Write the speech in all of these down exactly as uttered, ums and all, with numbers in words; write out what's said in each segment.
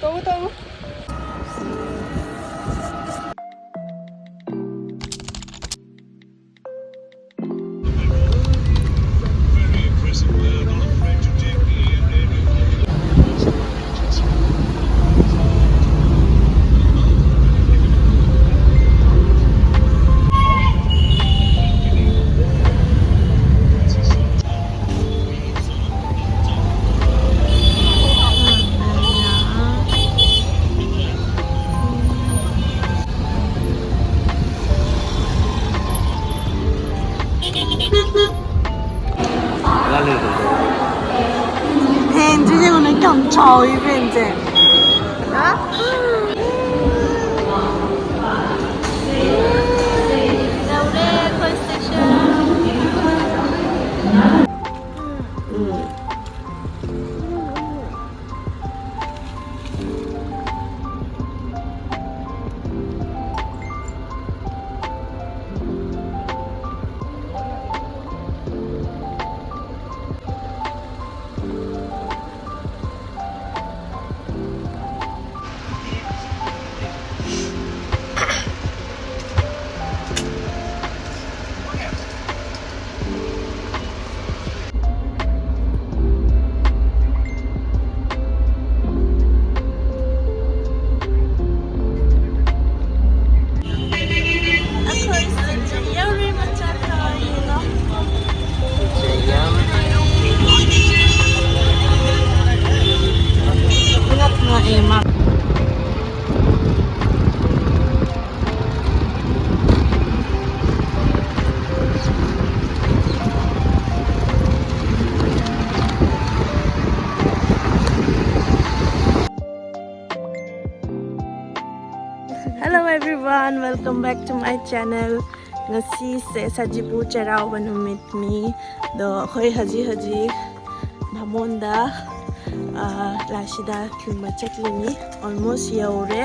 ꯇꯧ, ꯇꯧ꯫ ꯚꯦꯟꯁꯦ ꯌꯦꯡꯉꯨꯅꯦ, ꯀꯌꯥꯝ ꯆꯥꯎꯋꯤ ꯚꯦꯟꯁꯦ꯫ ꯌꯧꯔꯦ ꯑꯩꯈꯣꯏ ꯁ꯭ꯇꯦꯁꯟ꯫ ꯑꯩꯈꯣꯏ ꯁꯤꯗ ꯌꯧꯔꯦ, ꯃꯆꯥ ꯊꯥꯔꯤꯅꯣ? ꯏꯉꯛ ꯉꯛꯑꯦ ꯃꯥ꯫ Hello everyone, welcome back to my channel. ꯉꯁꯤꯁꯦ ꯁꯖꯤꯕꯨ ꯆꯩꯔꯥꯎꯕ ꯅꯨꯃꯤꯠꯅꯤ꯫ ꯑꯗꯣ ꯑꯩꯈꯣꯏ ꯍꯧꯖꯤꯛ ꯍꯧꯖꯤꯛ ꯕꯥꯃꯣꯟꯗ, ꯑ, ꯂꯥꯏꯁꯤꯗ ꯊꯤꯟꯕ ꯆꯠꯂꯤꯅꯤ꯫ Almost ꯌꯧꯔꯦ꯫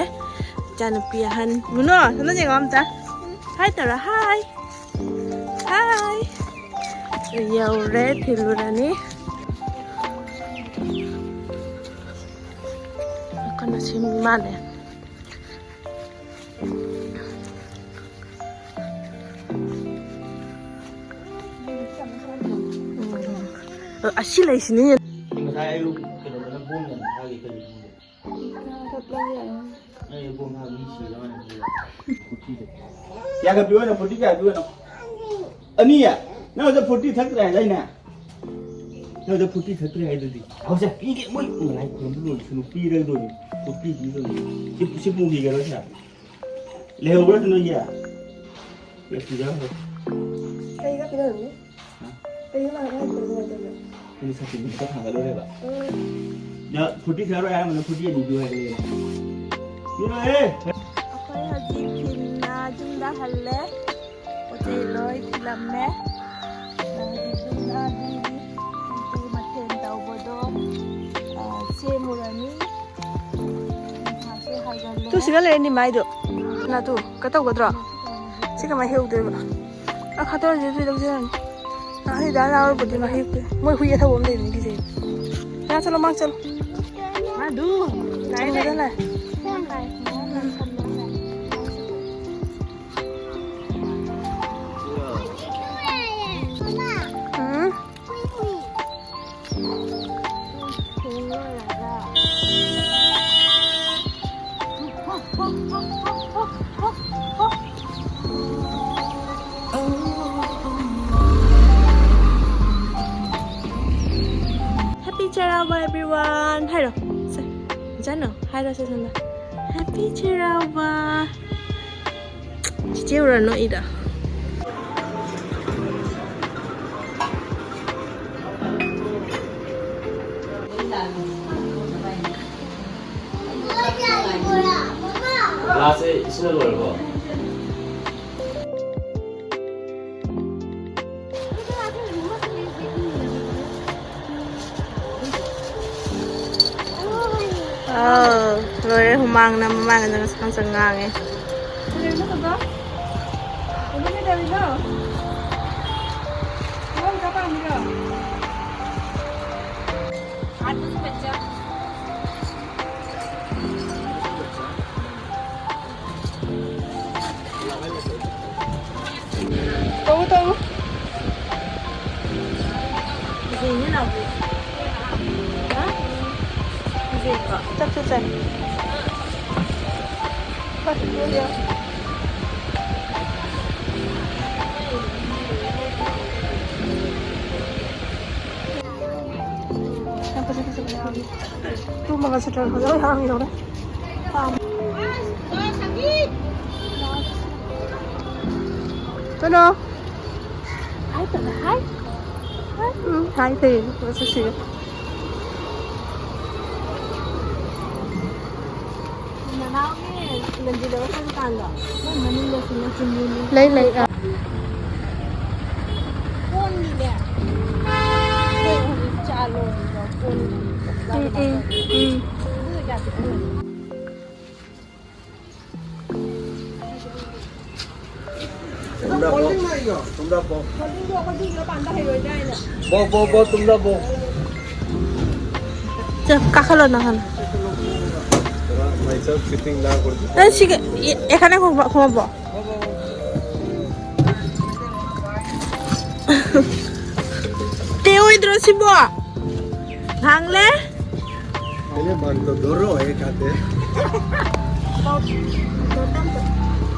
ꯏꯆꯥꯅꯨꯄꯤ ꯑꯍꯟ꯫ ꯃꯨꯅꯣ, ꯁꯣꯝꯗ ꯌꯦꯡꯉꯣ ꯑꯝꯇ꯫ Hi ꯇꯧꯔꯣ, hi꯫ Hi꯫ ꯌꯧꯔꯦ, ꯊꯤꯜꯂꯨꯔꯅꯤ꯫ ꯀꯟꯅ ꯁꯦꯝꯃꯤ ꯃꯥꯜꯂꯦ꯫ ꯎꯝ꯫ ꯑꯁꯤ ꯂꯩꯁꯤꯅꯤ꯫ ꯉꯁꯥꯏ ꯑꯌꯨꯛ ꯀꯩꯅꯣꯗꯅ ꯕꯣꯝ ꯌꯥꯝ ꯊꯥꯒꯦ ꯀꯔꯤ ꯈꯪꯗꯦ꯫ ꯑꯩ ꯕꯣꯝ ꯊꯥꯕ ꯃꯤ ꯁꯤꯔ ꯃꯥꯜꯂꯦ꯫ ꯀꯌꯥꯒ ꯄꯤꯌꯣ ꯍꯥꯏꯅꯣ? ꯐꯣꯔꯇꯤ ꯀꯌꯥ ꯄꯤꯌꯣ ꯍꯥꯏꯅꯣ? ꯑꯅꯤ? ꯅꯪ ꯍꯧꯖꯤꯛ ꯐꯣꯔꯇꯤ ꯊꯛꯇ꯭ꯔꯦ ꯍꯥꯏꯗꯥꯏꯅꯦ? ꯅꯪ ꯍꯧꯖꯤꯛ ꯐꯣꯔꯇꯤ ꯊꯛꯇ꯭ꯔꯦ ꯍꯥꯏꯗꯨꯗꯤ꯫ ꯍꯧꯖꯤꯛ ꯄꯤꯒꯦ, ꯃꯣꯏ ꯂꯥꯏ ꯈꯨꯔꯨꯝꯕ ꯂꯣꯏꯔꯁꯨ ꯄꯤꯔꯗꯣꯏꯅꯤ꯫ ꯐꯣꯔꯇꯤ ꯄꯤꯗꯣꯏꯅꯤ꯫ ꯁꯤ, ꯁꯤ ꯄꯨꯈꯤꯒꯦꯔꯣ ꯁꯤꯗ? ꯂꯩꯍꯧꯕ꯭ꯔꯣ ꯑꯗꯨ ꯅꯣꯏꯒꯤ? ꯀꯩꯒ ꯄꯤꯔꯝꯃꯤ? ꯍꯥ? ꯀꯩꯒ ꯂꯥꯛꯑꯒ ꯍꯥꯏꯔꯛꯄꯗꯣ ꯀꯃꯥꯏꯅ ꯇꯧꯔꯤꯅꯣ? ꯑꯩꯅ ꯁꯥꯇꯤꯟ ꯈꯛꯇ ꯊꯥꯡꯒꯠꯂꯨꯔꯦꯕ꯫ ꯎꯝ꯫ ꯌꯥ, ꯐꯣꯔꯇꯤ ꯊꯥꯔꯣꯏ ꯍꯥꯏꯔꯝꯕꯅ ꯐꯣꯔꯇꯤ ꯑꯅꯤ ꯄꯤꯌꯨ ꯍꯥꯏꯒꯠꯂꯛꯑꯦ꯫ ꯄꯤꯔꯣꯏꯍꯦ! ꯑꯩꯈꯣꯏ ꯍꯧꯖꯤꯛ ꯊꯤꯟꯅ ꯌꯨꯝꯗ ꯍꯜꯂꯦ꯫ ꯄꯣꯠ ꯆꯩ ꯂꯣꯏ ꯊꯤꯜꯂꯝꯃꯦ꯫ ꯑꯗ ꯍꯧꯖꯤꯛ ꯌꯨꯝꯗ ꯑꯗꯨꯒꯤ ꯀꯔꯤ ꯀꯔꯤ ꯃꯊꯦꯜ ꯇꯧꯕꯗꯣ, ꯑ, ꯁꯦꯝꯃꯨꯔꯅꯤ꯫ ꯅꯨꯡꯁꯥꯁꯨ ꯍꯥꯏꯒꯠꯂꯦ꯫ ꯇꯨ ꯁꯤꯗ ꯂꯩꯔꯦ ꯅꯤꯃꯥꯏꯗꯣ꯫ ꯅꯥꯇꯨ, ꯀꯩꯗꯧꯒꯗ꯭ꯔꯣ? ꯁꯤ ꯀꯃꯥꯏꯅ ꯍꯦꯛꯎꯗꯣꯏꯕ? ꯑ, ꯈꯥ ꯇꯧꯔꯁꯤ, ꯑꯗꯨꯗꯤ ꯂꯧꯖꯔꯅꯤ꯫ ꯑ, ꯑꯁꯤꯗ ꯂꯥꯎꯔꯕꯨꯗꯤ ꯃꯥ ꯍꯦꯛꯇꯦ꯫ ꯃꯣꯏ ꯍꯨꯏ ꯑꯊꯧꯕ ꯑꯃ ꯂꯩꯕꯅꯤ, ꯀꯤꯖꯩ꯫ ꯌꯥ, ꯆꯠꯂꯣ, ꯃꯥꯡ ꯆꯠꯂꯣ꯫ ꯃꯥꯗꯨ, ꯂꯥꯛꯑꯦ, ꯂꯥꯛꯑꯦ꯫ ꯆꯠꯂꯣ, ꯆꯠꯂꯣ꯫ ꯎꯝ꯫ Happy ꯆꯩꯔꯥꯎꯕ everyone ꯍꯥꯏꯔꯣ꯫ ꯁꯦ, ꯏꯆꯥꯅꯣ ꯍꯥꯏꯔꯣ ꯁꯦ ꯁꯣꯝꯗ꯫ Happy ꯆꯩꯔꯥꯎꯕ꯫ ꯆꯤꯆꯦ ꯎꯔ ꯅꯣꯛꯏꯔ? ꯒ꯭ꯂꯥꯁꯁꯦ ꯏꯁꯤꯡꯅ ꯂꯣꯏꯔꯕꯣ? ꯑꯥꯎ, ꯂꯣꯏꯔꯦ, ꯍꯨꯃꯥꯡꯅ ꯃꯃꯥꯡꯗ ꯉꯁꯪ ꯉꯁꯪ ꯉꯥꯡꯉꯦ꯫ ꯀꯩꯗꯧꯔꯤꯅꯣ ꯕꯕꯥ? ꯕꯕꯥ ꯀꯩꯗꯧꯔꯤꯅꯣ? ꯕꯕꯥ ꯎꯗ ꯆꯠꯁꯦ꯫ ꯇꯨꯝꯃꯒ ꯁꯦꯇꯔ ꯐꯖꯅ ꯍꯥꯡꯉꯤ ꯌꯧꯔꯦ꯫ ꯀꯩꯅꯣ? ꯍꯥꯏ ꯇꯧꯔꯦ, ꯍꯥꯏ꯫ ꯎꯝ, ꯍꯥꯏ ꯇꯧꯔꯦ꯫ ꯃꯁꯛꯁꯤꯒ꯫ ꯅꯅꯥꯎꯒꯤ ꯂꯟꯖꯤꯗꯕ ꯍꯣꯁꯄꯤꯇꯥꯜꯗꯣ, ꯃꯣꯏ ꯃꯅꯤꯡꯗꯁꯨ ꯃꯆꯤꯟ ꯃꯦꯅꯨ꯫ ꯂꯩ, ꯂꯩ, ꯑꯥ꯫ ꯀꯣꯟꯒꯤꯅꯦ꯫ ꯑꯩꯈꯣꯏ ꯍꯧꯖꯤꯛ ꯆꯥ ꯂꯣꯜꯂꯤꯗꯣ, ꯀꯣꯟꯒꯤ ꯎꯝ, ꯎꯝ, ꯎꯝ꯫ ꯑꯗꯨꯗ ꯀꯌꯥ ꯄꯤꯊꯣꯛꯑꯣꯏ? तुमरा बो, तुमरा बो। बो, बो, बो, तुमरा बो। ꯆ, ꯀꯥꯈꯠꯂꯣ ꯅꯍꯥꯟ꯫ ꯃꯩꯆꯞ ꯐꯤꯠꯇꯤꯡ ꯂꯥꯛꯄꯗꯤ ꯑꯦ, ꯁꯤꯒ, ꯑꯦ, ꯑꯦꯈꯥꯅꯦ ꯈꯣꯡꯕ, ꯈꯣꯡꯕ꯫ ꯇꯦ ꯑꯣꯏꯗ꯭ꯔꯣ ꯁꯤꯕꯣ? ꯉꯥꯡꯂꯦ? ꯑꯩꯅ ꯕꯟꯗꯣ ꯗꯣꯔꯣ ꯑꯦ ꯀꯥꯇꯦ꯫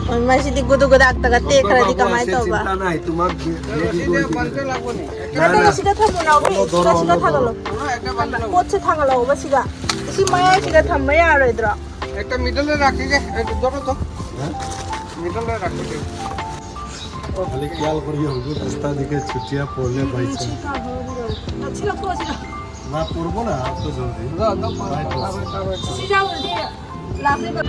ꯑꯣ, ꯃꯁꯤꯗꯤ ꯒꯨꯗꯨ ꯒꯨꯗꯥꯛꯇꯒ ꯇꯦꯛꯈ꯭ꯔꯗꯤ ꯀꯃꯥꯏꯅ ꯇꯧꯕ? ꯁꯤꯗ ꯊꯝꯃꯨ ꯂꯥꯎꯕꯤ, ꯁꯤꯗ, ꯁꯤꯗ ꯊꯥꯡꯒꯠꯂꯣ꯫ ꯄꯣꯠꯁꯦ ꯊꯥꯡꯒꯠꯂꯛꯑꯣꯕ ꯁꯤꯒ꯫ ꯁꯤ ꯃꯌꯥꯏꯁꯤꯗ ꯊꯝꯕ ꯌꯥꯔꯣꯏꯗ꯭ꯔꯣ? একটা মিডলে রাখি যে, এই তো, ধরো তো। হ্যাঁ? মিডলে রাখি যে। খালি খেয়াল করি, হুজুর উস্তাদিকে ছুটিয়া পড়লে ভাই সাহেব। না, পড়বো না, অত জলদি। না, না, পড়বো, ভাই, পড়বো। পড়বো, পড়বো।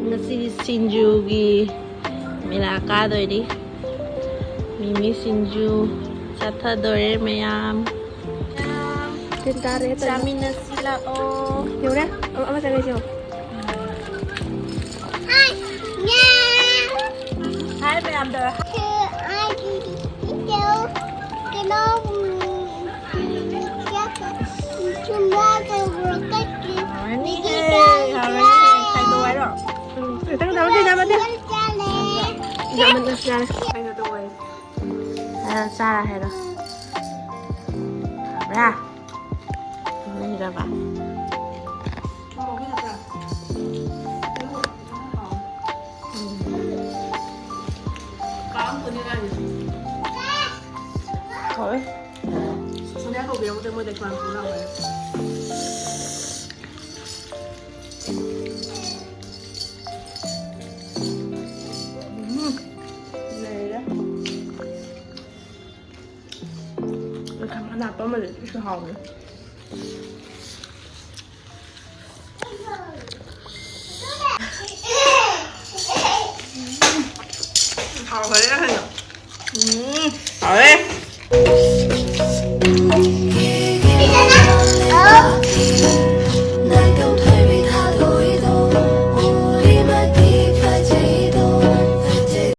ꯉꯁꯤ ꯁꯤꯡꯖꯨꯒꯤ ꯃꯦꯂꯥ ꯀꯥꯗꯣꯏꯅꯤ꯫ ꯃꯤꯃꯤ ꯁꯤꯡꯖꯨ ꯆꯥꯊꯗꯣꯔꯦ ꯃꯌꯥꯝ꯫ ꯇꯤꯟ ꯇꯥꯔꯦ, ꯇꯧꯔꯦ꯫ ꯆꯥꯃꯤꯟꯅꯁꯤ ꯂꯥꯛꯑꯣ꯫ ꯌꯧꯔꯦ? ꯑꯃ, ꯑꯃ ꯆꯪꯉꯛꯏꯁꯦ ꯌꯦꯡꯉꯣ꯫ ꯃꯌꯥꯝꯗ꯫ ꯀꯩꯅꯣ, ꯎꯝ, ꯆꯨꯝꯕ꯭ꯔꯥ ꯇꯧꯕ꯭ꯔꯥ ꯀꯛꯀꯦ꯫ ꯍꯥꯎꯔꯅꯤꯍꯦ, ꯍꯥꯎꯔꯅꯤꯍꯦ꯫ ꯈꯥꯏꯗꯣꯛ ꯍꯥꯏꯔꯣ? ꯎꯝ, ꯈꯤꯇꯪ ꯆꯥꯔꯦ꯫ ꯌꯥꯝꯃꯟ-, ꯌꯥꯔꯦ꯫ ꯀꯩꯅꯣ ꯇꯧꯋꯦ꯫ ꯍꯥꯏꯔꯣ, ꯆꯥꯔ ꯍꯥꯏꯔꯣ꯫ ꯍꯥꯎꯕ꯭ꯔꯥ? ꯂꯩꯔꯕ? ꯍꯥꯎꯋꯦ꯫ ꯁꯣꯅꯤꯌꯥ ꯀꯧꯕꯤꯔꯝꯃꯨꯗ, ꯃꯣꯏꯗ ꯀ꯭ꯂꯥꯝ ꯄꯨꯔ ꯂꯥꯛꯑꯣ ꯍꯥꯏꯌꯣ꯫ ꯎꯝ, ꯂꯩꯔꯦ꯫ ꯈꯥꯃꯦꯟ ꯑꯅꯥꯞꯄ ꯑꯃꯗꯤ ꯀꯩꯁꯨ ꯍꯥꯎꯕꯅꯦ꯫ ꯍꯥꯎꯈ꯭ꯔꯦ ꯀꯩꯅꯣ꯫ ꯎꯝ, ꯍꯥꯎꯔꯦ꯫